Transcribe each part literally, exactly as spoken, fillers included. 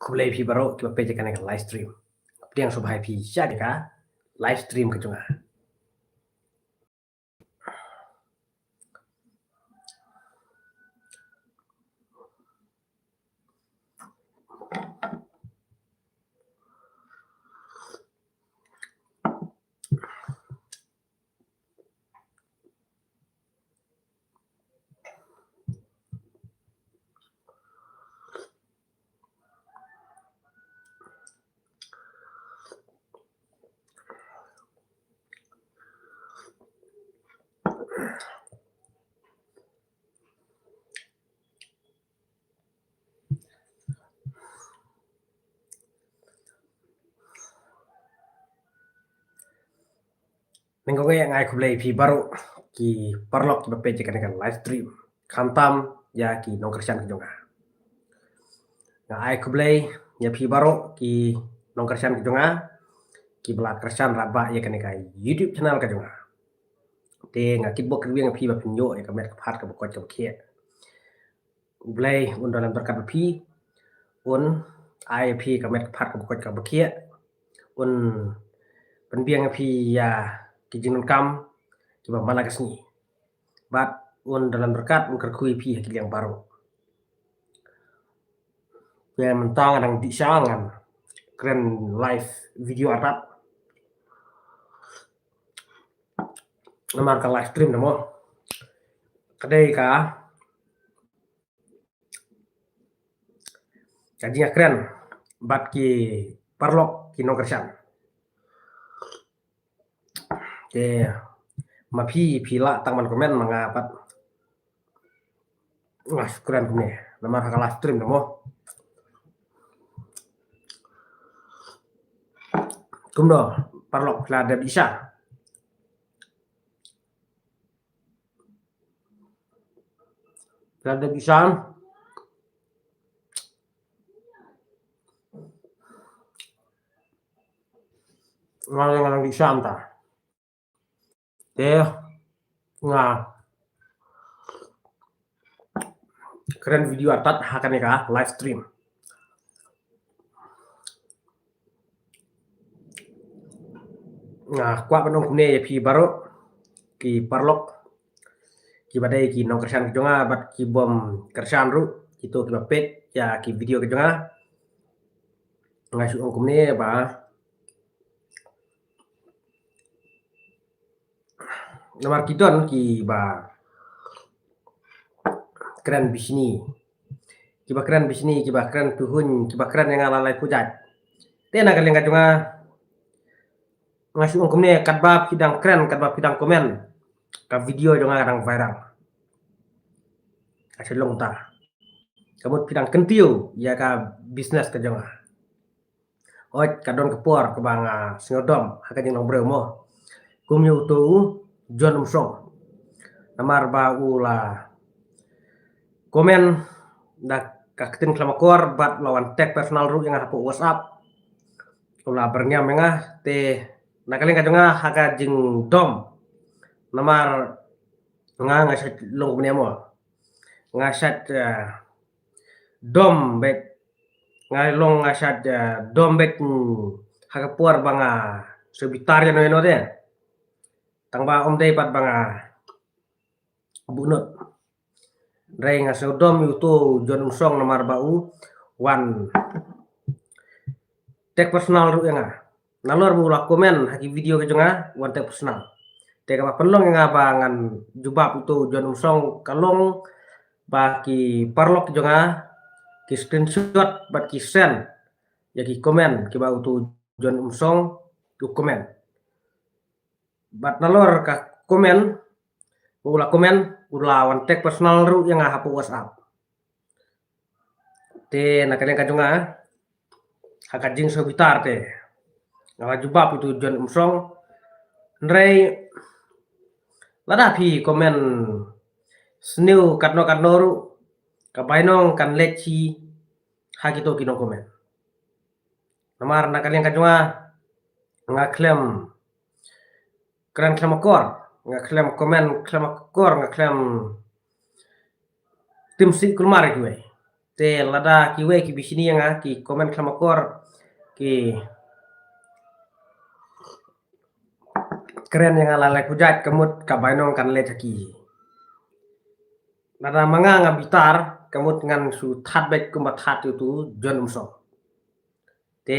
Khublei phi baroh kiba peit ïa kane ka live stream. Pdiang sngewbha ïa phi sha ka live stream ka jong nga. Nyngkong eh nga ai khublei phi baroh ki paralok kiba peit ïa kane ka live stream, khamtam ïa ki nongkyrshan ki jong nga. Nga ai khublei ïa phi baroh ki nongkyrshan ki jong nga kiba la kyrshan radbah ïa kane ka YouTube channel ka jong nga. Te nga kitbok kyrwiang ïa phi ba phin ïoh ïa ka met ka phad kaba koit kaba khiah. U Blei un don lem bad phi, un ai ïa phi ka met ka phad kaba koit kaba khiah, un pynbiang ïa phi ïa ki jingdonkam kiba man la ka sngi. Bad un don lem bad un kyrkhu ïa phi ha ki liang baroh. Te mynta nga dang dih sha ngan kren live video artat. Namar ka live stream na mo ka dei ka ka jingïakren bad ki paralok ki nongkyrshan. Te ma phi phi lah tang ban comment ma nga pat. Nga shu kren kumne namar ha ka live stream na mo. Kumno paralok, phi la dep dih sha? Phi la dep dih sha? Nga nga dih sha mynta. Te nga kren video artat ha kane ka live stream. Nga kwah ban ong kumne ïa phi baroh ki paralok kiba dei ki nongkyrshan ki jong nga bad ki bym kyrshan ruh, kito kiba peit ïa ki video ki jong nga. Nga shu ong kumne ba namar ki don kiba kren bishni, kiba kren bishni, kiba kren tuhun, kiba kren ïa nga la lai pujat. Te na ka liang ka jong nga, nga shu ong kumne, katba phi dang kren, katba phi dang comment, ka video jong nga ka dang viral. Ka shu long ta. Ka mut phi dang kyntiew ïa ka business ka jong nga. Oi, ka don ka por kaba nga sngewdom ha ka jinglong briew mo. Kum ïa uto u John Umsong. Namar ba u la comment da ka ktien khlem akor bad la wan text personal ruh ïa nga hapoh WhatsApp. U la byrngem ïa nga te na ka liang ka jong nga ha ka jingdom. Namar nga nga shait long kumne mo. Nga shait, eh, dom beit, nga long nga shait, eh, dom beit, mm, ha ka por ba nga shu bitar ïano ïano te. Tang ba ym dei pat ba nga buh nud. Hynrei nga sngewdom ïa uto u John Umsong namar ba u wan text personal ruh ïa nga. Nalor ba u la comment ha ki video ki jong nga, wan text personal. Te kaba pynlong ïa nga ba ngan jubab uto u John Umsong ka long ba ki paralok ki jong nga ki screenshot bad ki send ïa ki comment kiba uto u John Umsong u comment. Bad nalor ka comment, u la comment, u la wan text personal ruh ïa nga hapoh WhatsApp. Te na ka liang ka jong nga, ha ka jingsngewbitar te nga la jubab ïa uto u John Umsong. Hynrei lada phi comment sniew katno katno ruh, ka bainong kan leit shi ha kito ki nongcomment. Namar na ka liang ka jong nga, nga khlem kren khlem akor, nga khlem comment khlem akor, nga khlem tim sih kulmar ïa kiwei. Te lada kiwei ki bishni ïa nga, ki comment khlem akor, ki kren ïa nga la leh kujat, ka mut ka bainong kan leh taki. Lada ma nga nga bitar, ka mut ngan shu that beit kumba that ïa utu John Umsong. Te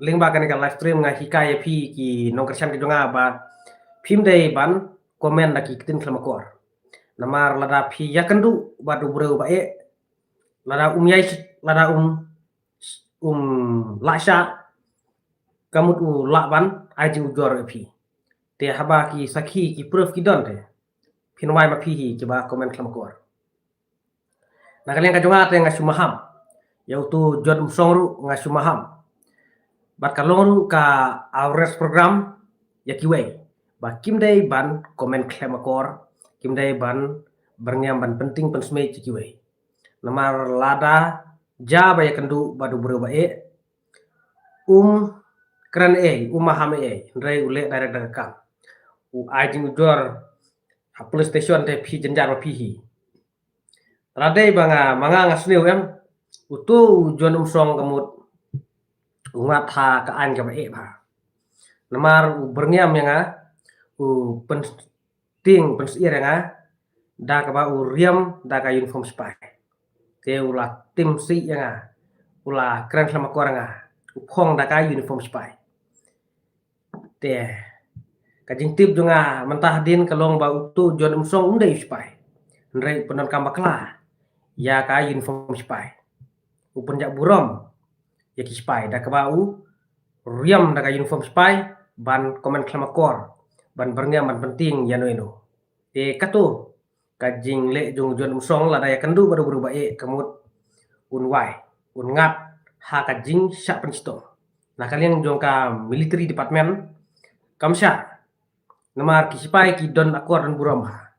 lyngba kane ka live stream nga hikai ïa phi ki nongkyrshan ki jong nga ba phim dei ban comment da ki ktien khlem akor. Namar lada phi ïakynduh bad u briew ba eh, lada um ïai, lada um, um lah shah, ka mut u lah ban ai jingujor ïa phi. Te haba ki sakhi ki proof ki don te, phin wai ma phi hi kiba comment khlem akor. Na ka liang ka jong nga te nga shu maham ïa utu John Umsong ruh, nga shu maham. Bad ka long ruh ka awareness program ïa kiwei ba kim dei ban comment khlem akor, kim dei ban byrngem ban pynting pynsmit ïa kiwei. Namar lada jia ba ïakynduh bad u briew ba eh, um kren ei, um maham ei, hynrei u leh direct da ka kam. U ai jingujor ha police station te phi jynjar ma phi hi. Lada dei ba nga, ma nga nga sniew em, utu u John Umsong ka mut u ngat ha ka aiñ kaba eh bha. Namar u byrngem ïa nga, u pynting pynsyier ïa nga da kaba u riam da ka uniform sipai. Te u la tim sih ïa nga, u la kren khlem akor ïa nga, u phong da ka uniform sipai. Te ka jingtip jong nga mynta hadien ka long ba utu John Umsong um dei u sipai, hynrei u pyndonkam bakla ïa ka uniform sipai. U pynjah burom ïa ki sipai da kaba u riam da ka uniform sipai ban comment khlem akor, ban byrngem ban pynting ïano ïano. Te kato ka jingleh jong u John Umsong, lada ïakynduh bad u briew ba eh, ka mut un wai, un ngat ha ka jingshah pynshitom. Na ka liang jong ka military department kam shah, namar ki sipai ki don akor don burom bha.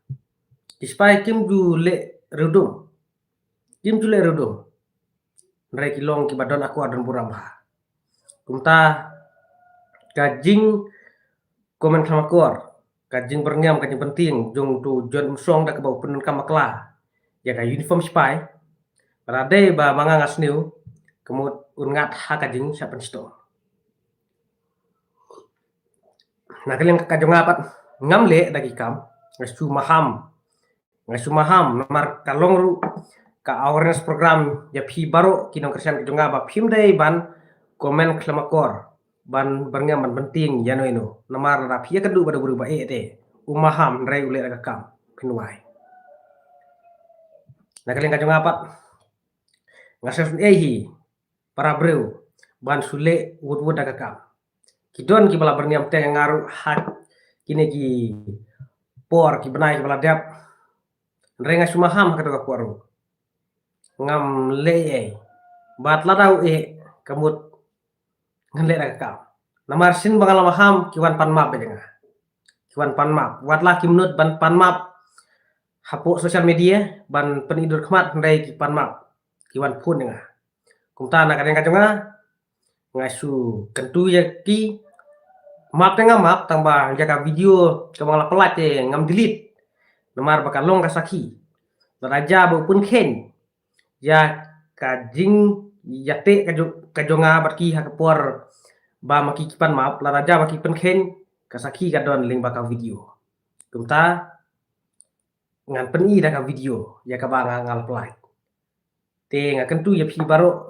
Ki sipai kim ju leh riewdum, kim ju leh riewdum, hynrei ki long kiba don akor don burom bha. Kumta ka jing comment khlem akor, ka jingbyrngem, ka jingpynting jong utu John Umsong da kaba u pyndonkam bakla ïa ka uniform sipai, lada dei ba ma nga nga sniew, ka mut un ngat ha ka jingshah pynshitom. Na ka liang ka jong nga pat, ngam leh da ki kam, nga shu maham, nga shu maham, namar ka long ruh ka awareness program ïa phi baroh ki nongkyrshan ki jong nga ba phim dei ban comment khlem akor, ban byrngem ban pynting ïano ïano. Namar lada phi ïakynduh bad u briew ba eh te, u maham, hynrei u leh da ka kam, phin wai. Na ka liang ka jong nga pat, nga sngewsynei hi para briew ban shu leh wut wut da ka kam. Ki don kiba la byrngem teng ïa nga ruh ha kine ki por ki bnai kiba la dep, hynrei nga shu maham ha kato ka por ruh. Ngam leh ei, bad lada u eh, ka mut ngan leh da ka kam. Namar shisien ba nga la maham, ki wan pan map beit ïa nga, ki wan pan map. Wat la kim nud ban pan map hapoh social media ban pyni dur khmat, hynrei ki pan map, ki wan phone ïa nga. Kumta na ka liang ka jong nga, nga shu kyntu ïa ki, map te nga map, tang ba ïa ka video kaba nga la pyllait te ngam delete, namar ba ka long ka sakhi. Lada jia ba u pynkheiñ ïa ka jingïateh ka jong, ka jong nga bad ki ha ka por ba ma ki ki pan map, lada jia ba ki pynkheiñ, ka sakhi ka don lyngba ka video. Kumta ngan pyni da ka video ïa kaba nga, nga la pyllait. Te nga kyntu ïa phi baroh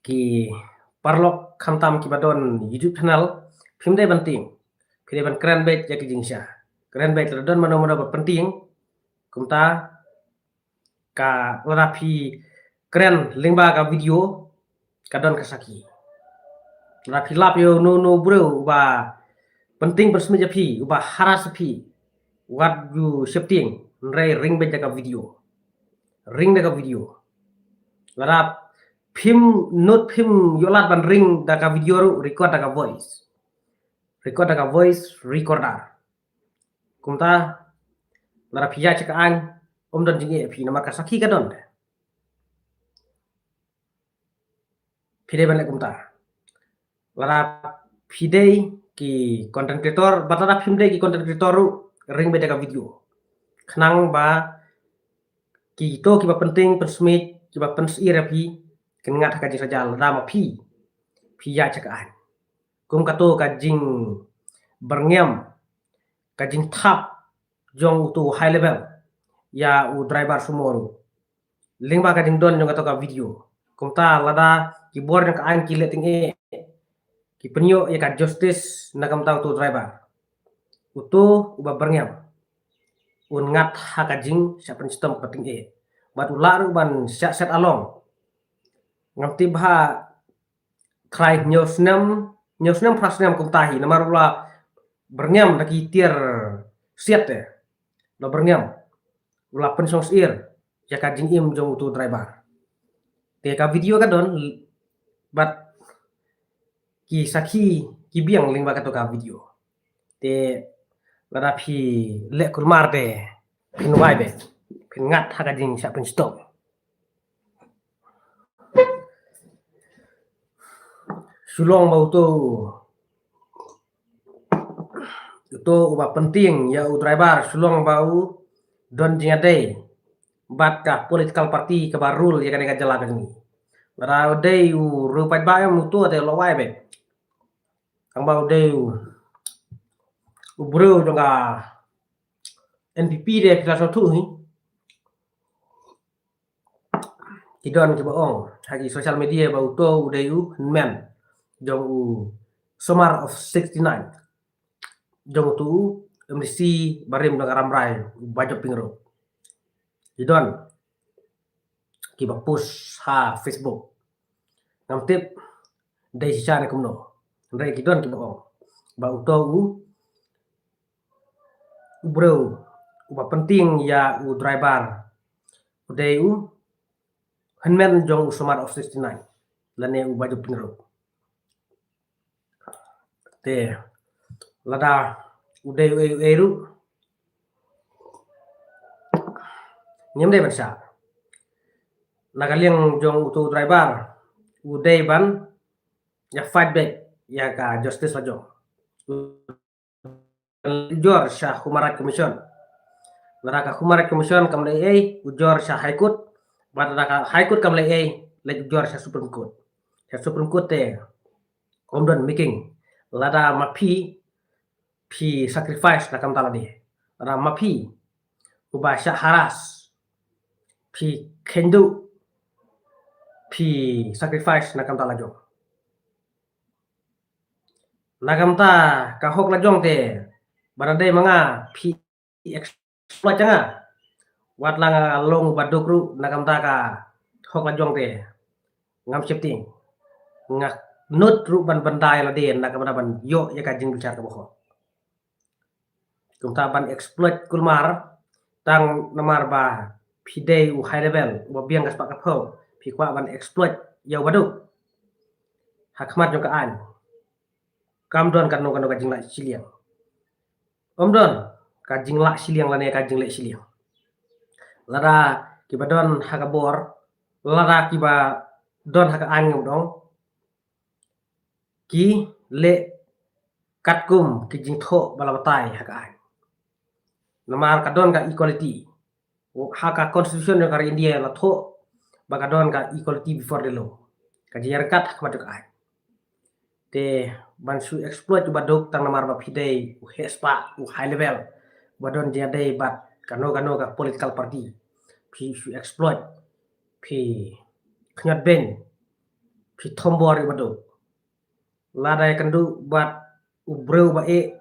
ki paralok, khamtam kiba don YouTube channel, phim dei ban tieng, phi dei ban kren beit ïa ki jingshisha, kren beit, lada don mano mano ba pyntieng. Kumta ka, lada phi kren lyngba ka video, ka don ka sakhi. Lada phi lap ïa uno uno u briew uba pyntieng pynsmit ïa phi, uba harass ïa phi, wat ju sheptieng, hynrei ring beit da ka video. Ring da ka video. Lada phim nud, phim ïoh lad ban ring da ka video ruh, record da ka voice. Record da ka voice recorder. Kumta lada phi ïaid sha ka aiñ, ym don jingeh ïa phi, namar ka sakhi ka don. Phi dei ban leh kumta. Lada phi dei ki content creator, bad lada phim dei ki content creator ruh, ring beit da ka video, khnang ba Kito kiba pynting pynsmit, kiba pynsyier ïa phi, kin ngat ha ka jingsaja lada ma phi phi ïaid sha ka aiñ. Kum kato ka jingbyrngem, ka jingthap jong uto u high level ïa u driver sumo ruh. Lyngba ka jingdon jong kato ka video. Kumta lada ki bor jong ka aiñ ki leh tyngeh, ki pynïoh ïa ka justice na ka bynta uto u driver, uto uba byrngem un ngat ha ka jingshah pynshitom kaba tyngeh. Bad u lah ruh ban shah set along. Ngam tip ba ha trai hynñiew snem, hynñiew snem phra snem kumta hi, namar u la byrngem da ki tiar siat te. U la byrngem, u la pynshong syier ïa ka jingim jong uto u driver. Te ka video ka don bad ki sakhi ki biang lyngba kato ka video. Te lada phi leh kulmar te phin wai beit, phin ngat ha ka jingshah pynshitom. Shu long ba uto, uto uba pynting ïa u driver, shu long ba u don jingïadei bad ka political party kaba rule ïa kane ka jylla ka jong ngi. Lada u dei u riewpaidbah em, uto te u la wai beit. Tang ba u dei u, u briew jong ka N P P te phi la sngewthuh hi. Ki don kiba ong ha ki social media ba uto u dei u hynmen jong u Somar of sixty-nine, jong uto u M D C barim jong ka Rambrai, u Bah Jopingrop. Ki don kiba post ha Facebook. Ngam tip dei shisha ne kumno. Hynrei ki don kiba ong ba uto u, u briew uba pynting ïa u driver u dei u hynmen jong u Somar of sixty-nine lane u Bah Jopingrop. Te lada u dei u ei u ei ruh, ngim dei ban shah. Na ka liang jong uto u driver, u dei ban ïa fight back ïa ka justice la jong. Ujor sha Human Rights Commission. Lada ka Human Rights Commission kam leh ei ei, ujor sha High Court. Bad lada ka High Court kam leh ei ei, leit ujor sha Supreme Court. Sha Supreme Court te ym don making. Lada ma phi phi sacrifice na ka bynta lade. Lada ma phi uba shah harass, phi kynduh, phi sacrifice na ka bynta la jong. Na ka bynta ka hok la jong te, ba lada dei ma nga phi exploit ïa nga. Wat la nga long uba duk ruh na ka bynta ka hok la jong te, ngam sheptieng. Nga nud ruh ban bynta ïa lade na ka bynta ban ïoh ïa ka jingbishar kaba hok. Kumta ban exploit kulmar tang namar ba phi dei u high level uba biang ka spah ka phew, phi kwah ban exploit ïa uba duk. Ha khmat jong ka aiñ kam don kano kano ka jinglah shiliang. Ym don ka jinglah shiliang lane ka jingleh shiliang. Lada kiba don ha ka bor, lada kiba don ha ka aiñ, ngam dong ki leh katkum ki jingthoh ba la batai ha ka aiñ. Namar ka don ka equality. Ha ka constitution jong ka ri India la thoh ba ka don ka equality before the law. Ka jingïaryngkat ha khmat jong ka aiñ. Te ban shu exploit uba duk tang namar ba phi dei u heh spah, u high level, ba don jingïadei bad kano kano ka political party, phi shu exploit, phi khñiot beiñ, phi thombor ïa uba duk. Lada ïakynduh bad u briew ba eh,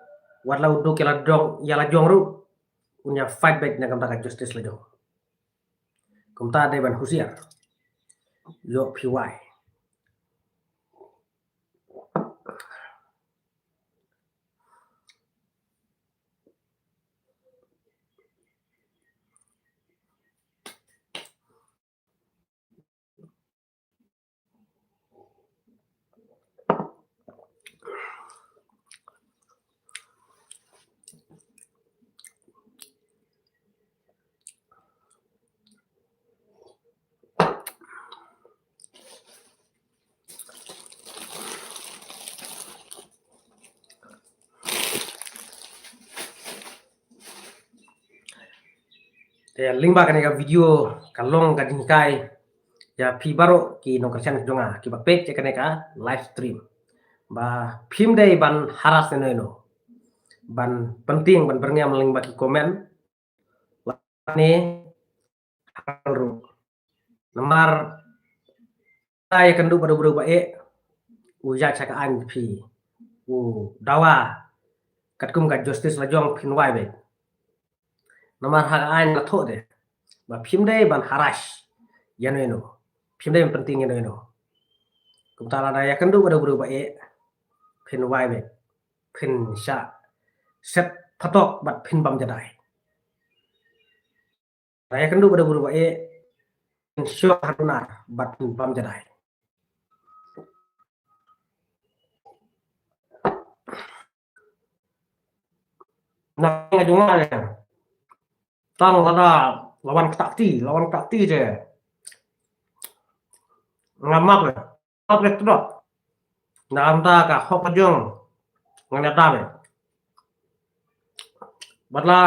wat la u duk ïa la jong, ïa la jong ruh, un ïa fight back na ka bynta ka justice la jong. Kumta dei ban husiar. Ïoh phi wai. Te lyngba kane ka video ka long ka jinghikai ïa phi baroh ki nongkyrshan jong nga kiba peit ïa kane ka live stream ba phim dei ban harass ïano ïano, ban pyntieng ban byrngem lyngba ki comment lane ruh. Namar ïa ka ndu ba dei briew ba eh u ïa cha ka aiñ phi u dawa katkum ka justice la jong phin wai beit. Namar ha ka aiñ la thoh de ba phim dei ban harass ïano ïano, phim dei ban pyntieng ïano ïano. Kumta lada ïa ka ndu ba dei briew ba eh phin wai beit, phin shah set patok bad phin bam jadai. Ïa ka ndu ba dei briew ba eh phin shah hadunar bad phin bam jadai. Na nga jong nga ne tang lada la wan kata kti, la wan kata kti je nga map le, map le tdok. Na ka bynta ka hok ka jong nga ne tabe. Bad la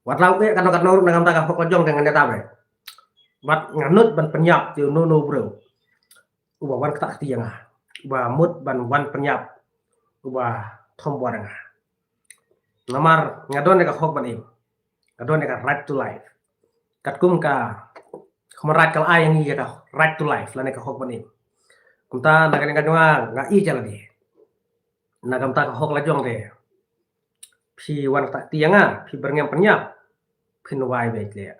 wat la u eh kano kano ruh na ka bynta ka hok ka jong te nga ne tabe. Bad nga nud ban pynïap te uno uno u briew uba wan kata kti ïa nga, uba mut ban wan pynïap, uba thombor ïa nga. Namar nga don ïa ka hok ban im, nga don ïa ka right to life. Katkum ka human right ka la ai ïa ngi ïa ka right to life lane ka hok ban im. Kumta na ka liang ka jong nga nga ïeit ïa lade. Na ka bynta ka hok la jong te phi wan kata kti ïa nga, phi byrngem pynïap, phin wai beit leh.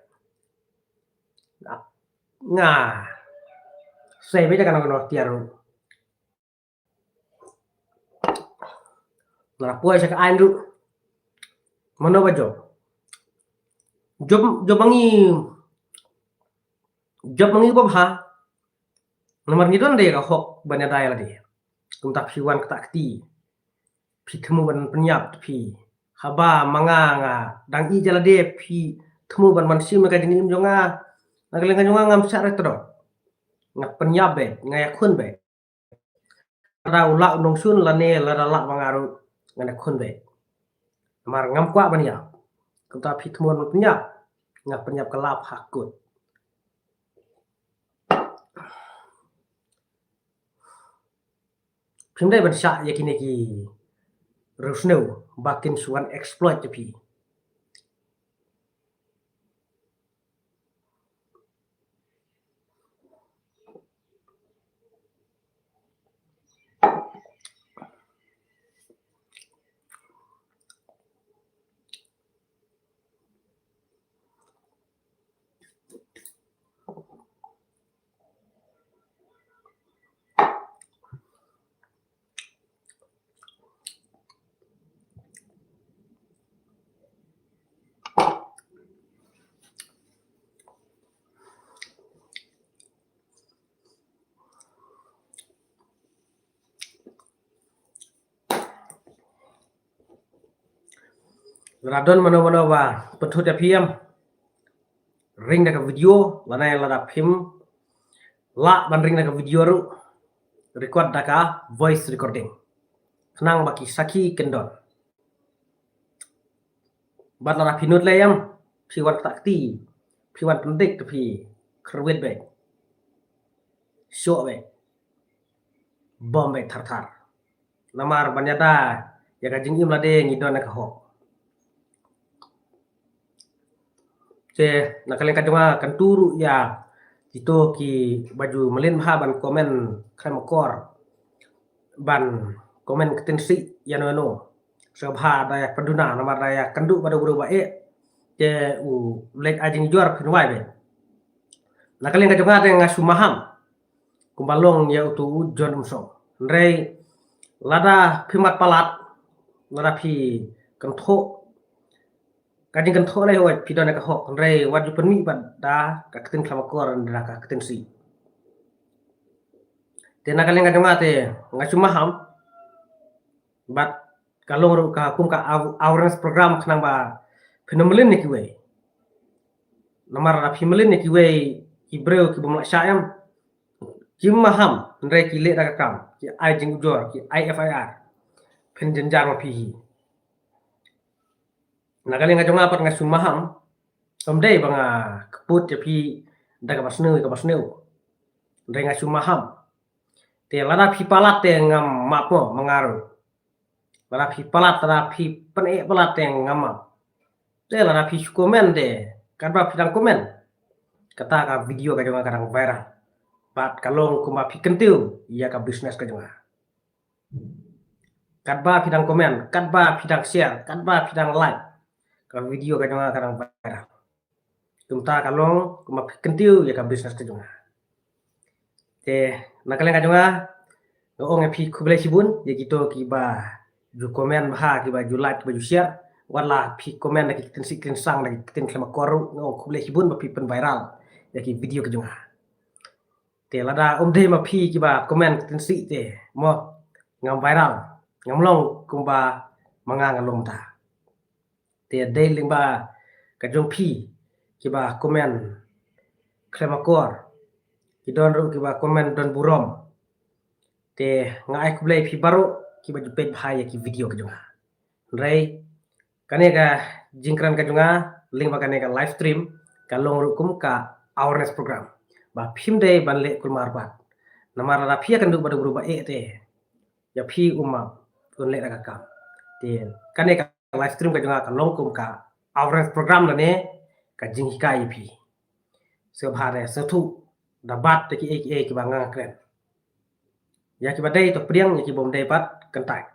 Nga sei beit ïa kano kano tiar ruh. Nga la poi sha ka aiñ ruh. Mano ba jop? Jop, jop ma ngi, jop ma ngi ba bha. Namar ngi don de ka hok ban ïada ïa lade. Kumta phi wan kata kti, phi thmu ban pynïap phi. Haba ma nga nga dang ïeit ïa lade, phi thmu ban mynsiem ïa ka jingim jong nga. Na ka liang ka jong nga ngam shah re tdok. Nga pynïap beit, nga ïakhun beit. Lada u lah u nongshun lane lada lah ma nga ruh ngan ïakhun beit. Namar ngam kwah ban ïap. Kumta phi thmu ban pynïap, nga pynïap ka lap ha kut. Phim dei ban shah ïa kine ki riewsniew ba kin shu wan exploit ïa phi. Lada don mano mano ba pynthut ïa phi em, ring da ka video, lane lada phim lah ban ring da ka video ruh, record da ka voice recording. Khnang ba ki sakhi kin don. Bad lada phi nud lei em, phi wan kata kti, phi wan pyndik te phi kyrwit beit, shoh beit, bom beit thar thar. Namar ban ïada ïa ka jingim lade ngi don ïa ka hok. Te na ka liang ka jong nga kan tu ruh ïa kito kiba ju mlien bha ban comment khlem akor ban comment ktien sih ïano ïano. Sngewbha da ïa pynduna namar da ïa kynduh ba dei u briew ba eh. Te u leit ai jingjur phin wai beit. Na ka liang ka jong nga te nga shu maham kumba long ïa uto u John Umsong. Hynrei lada phi mat palat, lada phi kynthoh ka jingkynthoh lei, hooid phi don ïa ka hok, hynrei wat ju pynmih bad da ka ktien khlem akor, da ka ktien sih. Te na ka liang ka jong nga te nga shu maham bad ka long ruh ka kum ka aw-, awareness program khnang ba phin ym mlien ïa kiwei. Namar lada phi mlien ïa kiwei ki briew ki bym lah shah em, kim maham, hynrei ki leh da ka kam, ki ai jingujor, ki ai F I R. Phin jynjar ma phi hi. Na ka liang ka jong nga pat nga shu maham. Ym dei ba nga kput ïa phi da kaba sniew ïa kaba sniew. Dei nga shu maham. Te lada phi palat te ngam map mo ma nga ruh. Lada phi palat, lada phi pyneh palat te ngam map. Te lada phi shu comment te, katba phi dang comment, kata ka video ka jong nga ka dang viral. Bad ka long kumba phi kyntiew ïa ka business ka jong nga. Katba phi dang comment, katba phi dang share, katba phi dang like, ka video ka jong nga ka dang viral. Kumta ka long kumba phi kyntiew ïa ka business ka jong nga. Te na ka liang ka jong nga, nga ong ïa phi khublei shibun ïa kito kiba ju comment bha, kiba ju like, kiba ju share. Wat la phi comment da ki ktien sih ktien sang, da ki ktien khlem akor ruh, nga ong khublei shibun ba phi pynviral ïa ki video ka jong nga. Te lada ym dei ma phi kiba comment ktien sih te mo, ngam viral, ngam long kumba ma nga nga long mynta. Te dei lyngba ka jong phi kiba comment khlem akor, ki don ruh kiba comment don burom. Te nga ai khublei phi baroh kiba ju peit bha ïa ki video ka jong nga. Hynrei kane ka jingkren ka jong nga lyngba kane ka live stream ka long ruh kum ka awareness program ba phim dei ban leh kulmar pat. Namar lada phi ïakynduh bad u briew ba eh te, ïa phi um map, un leh da ka kam. Te kane ka live stream ka jong nga ka long kum ka awareness program lane ka jinghikai ïa phi. Sngewbha re sngewthuh da bat da kiei kiei kiba nga kren. Ïa kiba dei to pdiang, ïa kiba ym dei pat kyntait.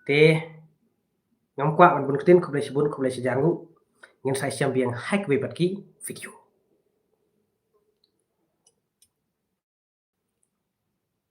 Te ngam kwah ban bun ktien, khublei shibun, khublei shihajar nguh. Ngin sa ïashem biang ha kawei pat ki video.